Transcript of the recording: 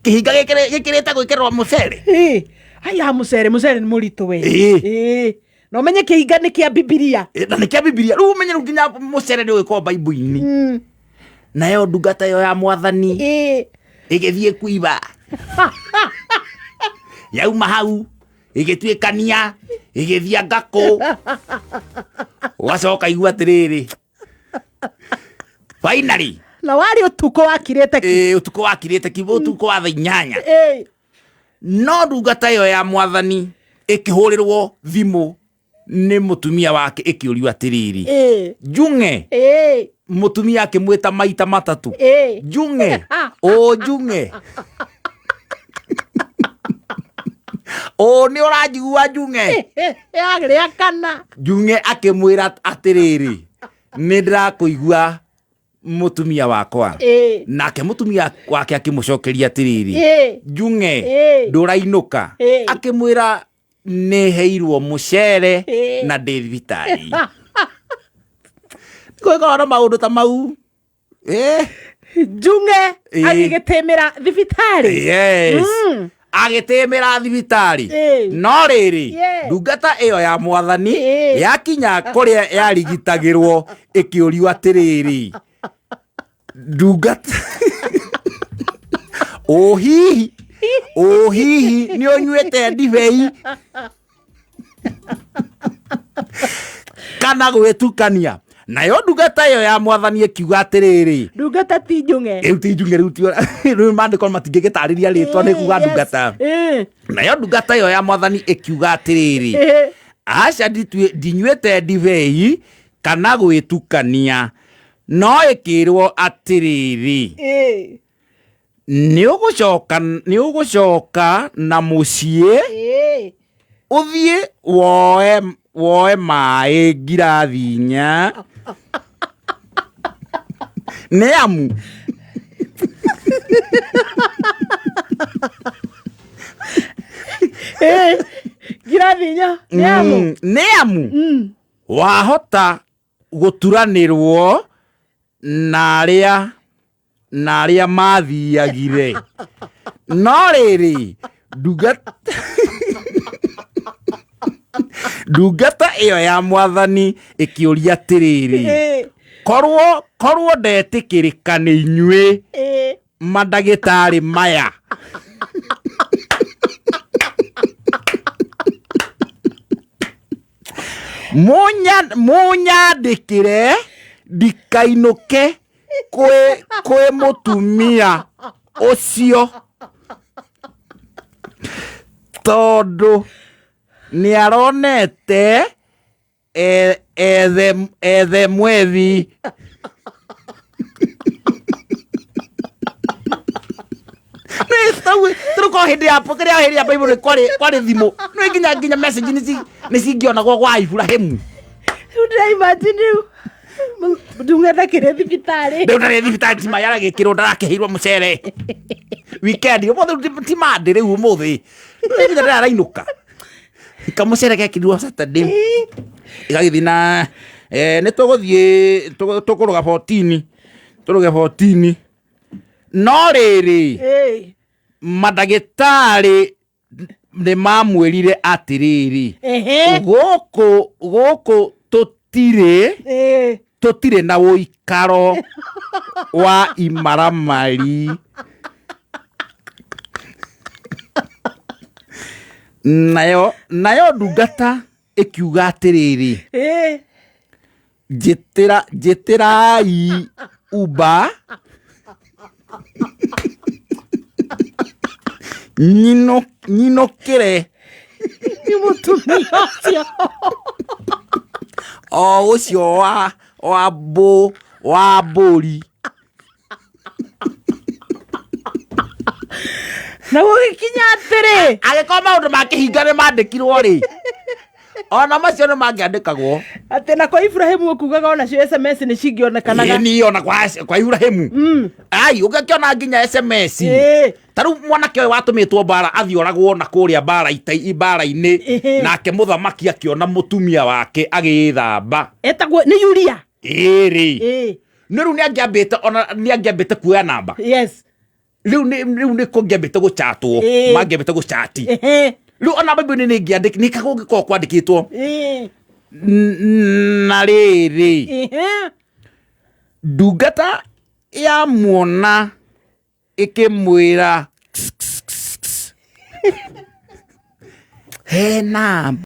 Kĩhinga gĩkĩrĩte gwĩkĩrwo mũcere. Ĩ, aya mũcere, mũcere nĩ mũritũ we. Ĩ. Ĩ, na ũmenye kĩhinga nĩ kĩa Bibilia. Ĩ, na nĩ kĩa Bibilia. Rĩu ũmenye rĩu nginya mũcere nĩ ũgĩkorwo Bible-inĩ. Nayo ndungata ĩyo ya mwathani Ĩ. ĩgĩthiĩ kuiba. Yauma hau ĩgĩtuĩkania ĩgĩthiĩ ngakũ. Ũgacoka igua atĩrĩrĩ, finally. Na warĩ ũtukũ wakirĩte ki. Ĩ, ũtukũ wakirĩte ki, ũtukũ wa thaa 8. Ĩ. No ndungata ĩyo ya mwathani ĩkĩhũrĩrwo thimũ nĩ mũtumia wake ĩkĩũrio atĩrĩrĩ, Ĩ. Njung'e. Ĩ. Mũtumia akĩmwĩta maita matatũ. Ĩ. Njung'e, ũ Njung'e, ũ nĩ ũranjigua Njung'e? Rĩa kana. Njung'e akĩmwĩra atĩrĩrĩ, nĩ ndĩrakũigua mũtumia wakwa. Ĩ. Nake mũtumia wake akĩmũcokeria atĩrĩrĩ, Ĩ. Njung'e, Ĩ. ndũrainũka? Ĩ. Akĩmwĩra nĩ heirwo mũcere Ĩ. na ndĩ thibitarĩ. Gwĩkorwo na maũndũ ta mau. Ĩ. Njung'e Ĩ. agĩgĩtĩmĩra thibitarĩ. Yes. Agĩtĩmĩra thibitarĩ. Ĩ. No rĩrĩ, Yeah. ndungata ĩyo ya mwathani Ĩ. yakinya kũrĩa yarigitagĩrwo ĩkĩũrio atĩrĩrĩ, ndungata ũ hihi, ũ hihi nĩ ũnyuĩte ndibei kana gwĩtukania? Nayo ndungata ĩyo ya mwathani ĩkiuga atĩrĩrĩ, Ndungata ti Njung'e. Rĩu ti Njung'e, rĩu ti, rĩu maandĩko matingĩgĩtarĩria rĩtwa, nĩ kuga Yes. ndungata. Ĩ. Nayo ndungata ĩyo ya mwathani ĩkiuga atĩrĩrĩ, Ĩ. aca, ndinyuĩte ndibei kana gwĩtukania. No ĩkĩrwo atĩrĩrĩ, Ĩ. nĩ ũgũcoka na mũciĩ, Ĩ. ũthiĩ woe maĩ ngirathi 4, nĩ amu Ĩ. Ngirathi 4 nĩ amu. Nĩ amu wahota gũturanĩrwo na arĩa mathiagire. No rĩrĩ, ndungata ĩyo ya mwathani ĩkĩũria atĩrĩrĩ, Ĩ. korwo ndetĩkĩrĩka nĩ inyuĩ Ĩ. mandagĩtarĩ maya, munyandĩkĩre ndikainũke kwĩ mũtumia ũcio, tondũ nĩaronete ethe mwethi. Rĩu korwo hĩndĩ ya kĩrĩa hĩndĩ ya Bible kwarĩ thimũ, nĩ nginya message nĩ cingĩonagwo gwa Iburahĩmu. Rĩu ndĩra imagine rĩu ndungata kĩrĩ thibitarĩ. Rĩu ndarĩ thibitarĩ, ti maĩ aragĩkĩrwo, ndarakĩheirwo mũcere weekend ũmũthĩ, rĩu ti Monday rĩu ũmũthĩ, rĩu nginya ndarainũka kamũcere gekĩrirwo Saturday ĩgagĩthiĩ na nĩ tũgũthiĩ tũkũrũga 14, tũrũge 14. No rĩrĩ, Ĩ. mandagĩtarĩ nĩ mamwĩrire atĩrĩrĩ, Ehe. gũkũ tũtirĩ Ĩ. tũtirĩ na ũikaro wa imaramari. Nayo ndungata ĩkiuga atĩrĩrĩ, Ĩ. Njĩtĩrai Uber nyinũkĩre Nĩ mũtumia ũcio. O ũcio wa mbũri. Na gũgĩkinya atĩrĩ, Angĩkorwo maũndũ ma kĩhinga nĩ mandĩkirwo rĩ, ona macio nĩ mangĩandĩkagwo. Atĩ na kwa Ibrahim ũkugaga onacio SMS nĩ cingĩonekanaga. Ĩni, ona kwa Ibrahim ai ũngĩkĩona nginya SMS. Ĩ. Ta rĩu mwanake ũyũ watũmĩtwo mbara athiĩ oragwo na kũrĩa mbara-inĩ, Ĩhĩ. nake mũthamaki akĩona mũtumia wake agĩthamba. Etagwo nĩ Yuria. Ĩrĩ. Ĩ. No rĩu nĩ angĩambĩte, ona nĩ angĩambĩte kuoya namba. Rĩu nĩ kũngĩambĩte gũchatwo. Mangĩambĩte gũchati. Rĩu ona Bible-inĩ nĩ ĩngĩandĩk nĩ kũngĩkorwo kwandĩkĩtwo. Na rĩrĩ, ndungata yamuona ĩkĩmwĩra, "He namba."